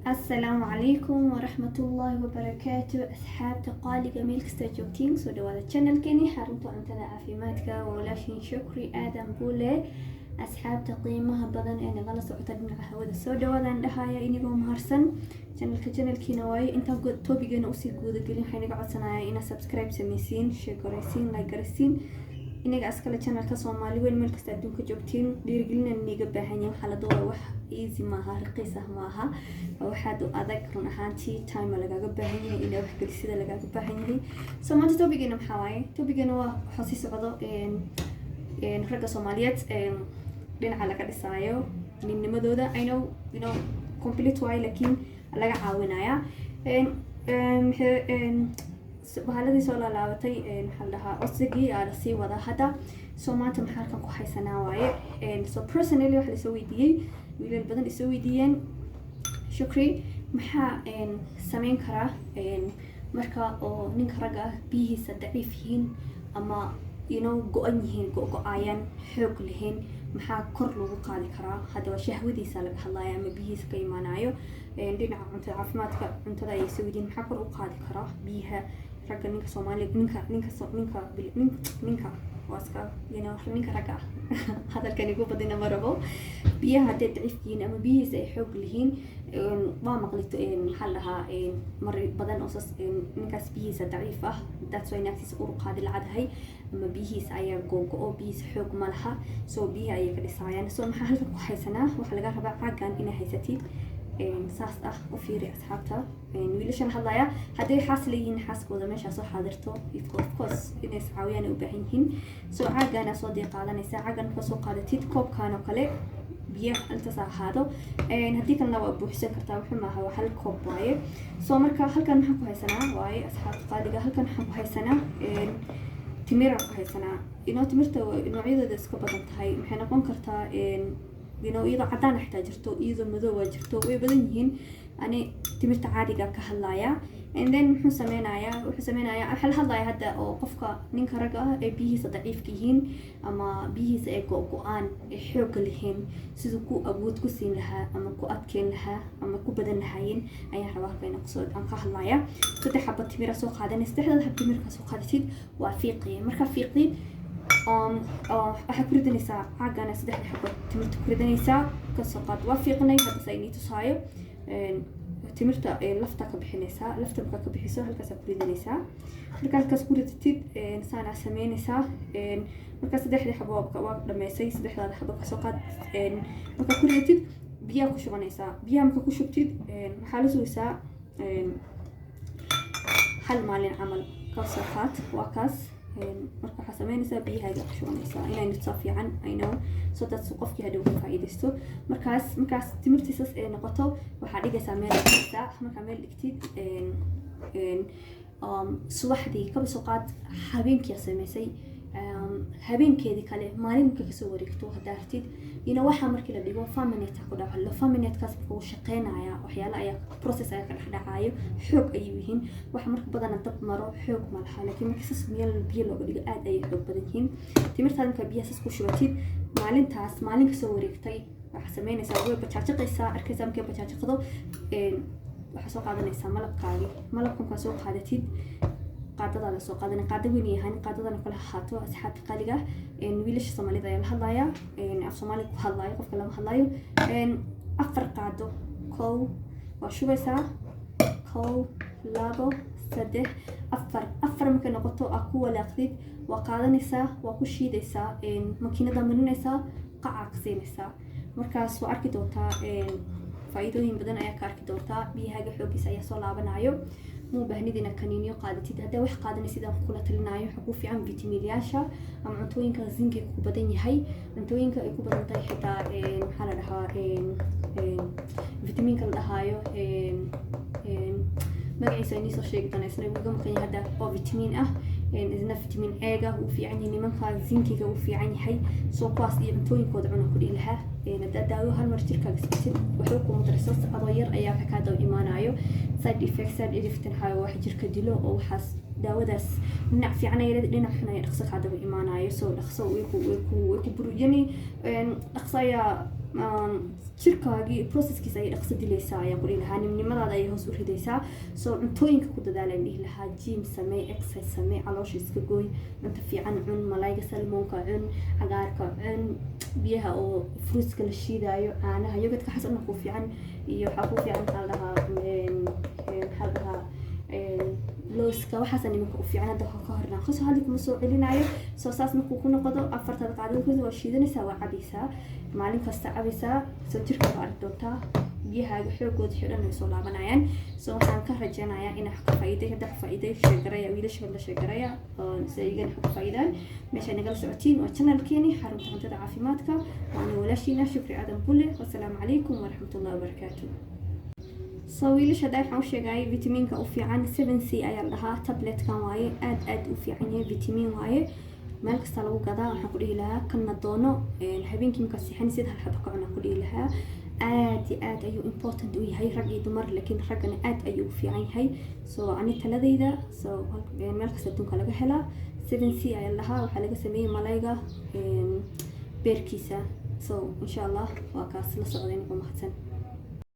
Asalaamu calaykum waraxmatullaahi wabarakaatu. Asxaabta qaaliga, meel kastaa joogtiin, soo dhawaada channelkeni Xarunta Cuntada Caafimaadka. Waa walaashin Shukri Aadan Buule. Asxaabta qiimaha badan ee nagala socota dhinaca hawada, soo dhawaadaan dhahaya inigoo mahadsan. Channelka channelkiina waaye. Intaan topicgeena usii guudagelin, waxay naga codsanaya inaad subscribe sameysiin, share garaysiin, like garaysiin. Inaga askale channelka, Soomaali weyn meel kasta adduunka joogtiin, dhiirigelina niga baahan yahay. Waxaa la doonaa wax easy maaha, raqiis ah maaha, waa waxaad u adag run ahaantii. Time lagaaga baahan yahay, inaa wax gelisida lagaaga baahan yahay. So maanta topicgeena maxaa waaye? Topicgeena waa waxaa sii socdo ragga Soomaaliyeed dhinaca laga dhisaayo ninnimadooda. I know, you know complete waaye, laakiin laga caawinayaa bahaladii soo laalaabatay. Maxaa la dhahaa, codsigii aa lasii wadaa hadda. So maanta maxaa halkan ku haysanaa waaye? So personally waxa lasoo weydiiyey, wiilal badan isoo weydiiyeen: "Shukri, maxaa sameyn karaa marka oo ninka ragga ah biyihiisa daciif yihiin ama go-an yihiin, go-go-ayaan, xoog lahayn? Maxaa kor loogu qaadi karaa?" Hadda waa shahwadiisa laga hadlaya ama biyihiisa ka imaanayo. Dhinaca cuntada, caafimaadka cuntada ayay soo weydiin: maxaa kor u qaadi karaa biyaha ragga, ninka Soomaaliya, ninka waa iska ninka ragga ah? Hadalkan igu badina ma rabo. Biyaha hadday daciif yihiin ama biyihiisa ay xoog lihiin, waa maqlito, maxaa la dhahaa, mar badan oo sas ninkaas biyihiisa daciif ah, that's why naagtiisa ur qaadi lacadahay, ama biyihiisa ayaa googo-o, biyihiisa xoog ma laha. So biyaha ayay ka dhisaayaan. So maxaa halkan ku haysanaa? Waxaa laga rabaa caagan inaa haysatid saas ah. U fiiri asxaabta, wiilashan hadlaya, hadday xaas leeyihiin, xaaskooda meeshaa soo xaadirto. Of course inay iscaawiyaan ay u baahan yihiin. So caagaana soo dii qaadanaysaa. Caagan markaa soo qaadatid, koobkan oo kale biyo intaas ha ahaado, haddii kalena waa buuxsan kartaa, wuxuu maaha, waa hal koob waaye. So marka halkan maxaan ku haysanaa waaye, asxaabta qaaliga? Halkan waxaan ku haysanaa timiraan ku haysanaa. Timirta noocyadooda iska badan tahay. Maxay noqon kartaa? Iyadoo cadaan xitaa jirto, iyadoo madow waa jirto, way badan yihiin. Ani timirta caadiga ka hadlaya. And then muxuu sameynayaa? Wuxuu sameynayaa, waxaa la hadlaya hadda oo qofka ninka ragga ah ee biyihiisa daciifka yihiin ama biyihiisa ay go-go-aan, ee xoogga lahayn, siduu ku awood ku siin lahaa ama ku adkeyn lahaa ama ku badan lahaayeen ayaan rabaa halka inaan kusoo aan ka hadlaya. Saddex xaba timira soo qaadanay. Saddexdaad xab timirka soo qaadatid, waa fiiqiya. Markaa fiiqdid, waxaa ku ridanaysaa caagana saddexda xabo timirta ku ridanaysaa. Kasoo qaad waa fiiqnay hadda, sa inii tusaayo. Timirta lafta ka bixinaysaa. Lafta markaa ka bixiso, halkaasaa ku ridanaysaa. Markaa halkaas ku ridatid, saanaa sameynaysaa. Markaa saddexdii xabo waa dhameysay, saddexdaada xabo kasoo qaad. Markaa ku ridatid, biyaha ku shubanaysaa. Biyaha markaa ku shubtid, waxaa la sugaysaa hal maalin camal. Kasoo qaad waa kaas. Marka waxaa sameynaysaa, biyahaaga ku shubanaysaa inay nutsaa fiican, I know, so that's qofkii hadhow ka faa'iidaysto. Markaas timirtiisas ay noqoto, waxaa dhigaysaa meel dhigaysaa. Markaa meel dhigtid, subaxdii, kaba soo qaad habeenkii sameysay, habeenkeedii kale maalinka kasoo wareegto haddaa artid, waxaa markii la dhigo fermentate ku dhaco. Fermentatekaas marka uu shaqeynaya, waxyaala ayaa process ayaa ka dhex dhacayo, xoog ayay yihiin. Waxa marka badana dab maro xoog ma laha, laakiin marka sas meel biyo looga dhigo, aad ayay xoog badan yihiin. Timirtaada markaa biyaha sas ku shubatid, maalintaas maalin kasoo wareegtay waxaa sameynaysaa, way bajaajaqaysaa, arkaysaa. Markay bajaajaqdo, waxaa soo qaadanaysaa malabkaagi. Malabka markaa soo qaadatid, qaadadaada soo qaadan, qaado weyn yahan, qaadadana kale ahaato. Asxaabta qaaliga, wiilasha Soomaalida ayaa la hadlaya, af Soomaali ku hadlayo, qofka lama hadlayo. Afar qaado, kow waa shubaysaa, kow, labo, saddex, afar. Afar markay noqoto, aa ku walaaqdid, waa qaadanaysaa, waa ku shiidaysaa, makiinada marinaysaa, qacaa ka siinaysaa. Markaas waa arki doontaa, faa-iidooyin badan ayaa ka arki doontaa. Biyahaaga xoogiisa ayaa soo laabanayo. Muu baahnid inaad kaniiniyo qaadatid. Haddaa wax qaadanaysid, aan kula talinayo, waxaa kuu fiican vitamiinyaasha ama cuntooyinka zinkiga ku badan yahay, cuntooyinka ay ku badan tahay xitaa, maxaa la dhahaa, vitamiinka la dhahaayo, magaciisa inii soo sheegi doona, isna uga maqan yahay hadda, oo vitamiin ah isna. Vitamin A-ga wuu fiican yahay nimanka, zinkiga wuu fiican yahay. Soo kuwaas iyo cuntooyinkooda cuna ku dhihi lahaa. Haddaa daawo hal mar jirkaaga siitid, waxba kuma darso, adoo yar ayaa waxa kaa daba imaanayo side effect. Side effect waxaa wax jirka dilo oo waxaas daawadaas dhinac fiican ay leedahay, dhinac xun ayaa dhaqso kaa daba imaanayo. So dhaqso way ku buriyani, dhaqso ayaa. Jirkaagii processkiisa ayay dhaqso dilaysaa ayaan ku dhihi lahaa. Nimnimadaada ayay hoos u ridaysaa. So cuntooyinka ku dadaalaan dhihi lahaa. Gym samee, exercise samee, caloosha iska gooy, cunto fiican cun, malayga salmonka cun, cagaarka cun, biyaha oo fruitska la shiidaayo, caanaha, yogurtka xas dhan ku fiican. Iyo waxaa ku fiican, maxaa la dhahaa, looska. Waxaasa nimanka u fiican. Hadda ka horna kasoo hadli kuma soo celinayo. Soo saas markuu ku noqdo, afartada qaadad waa shiidanaysaa, waa cabaysaa, maalin kasta cabaysaa. Soo jirka waa arki doontaa biyahaaga xoogooda xidhan ay soo laabanayaan. So waxaan ka rajeynayaa inaa wax ka faa'iiday. Hadda wax faa'iiday, share garaya, wiilasha la share garaya si iyagana wax ka faa'iidaan. Meesha nagala socotiin waa channelkeeni Xarunta Cuntada Caafimaadka. Waana walaashiina Shukri Aadan Bulle. Wasalaamu calaykum waraxmatullahi wabarakaatu. So wiilasha hadda waxaan u sheegayay vitamiinka u fiican 7C ayaa la dhahaa. Tabletkan waaye, aad aad u fiican yahay, vitamin waaye, meel kasta lagu gadaa. Waxaan ku dhihi lahaa kanna doono. Habeenkii markaad seexanaysid hal xabo ka cuna ku dhihi lahaa. Aad iyo aad ayuu important u yahay rag iyo dumar, laakiin raggana aad ayuu u fiican yahay. So ani taladayda, so meel kasta adduunka laga helaa. 7C ayaa la dhahaa. Waxaa laga sameeyey malayga beerkiisa. So insha Allah waa kaas la socda inagoo mahadsan.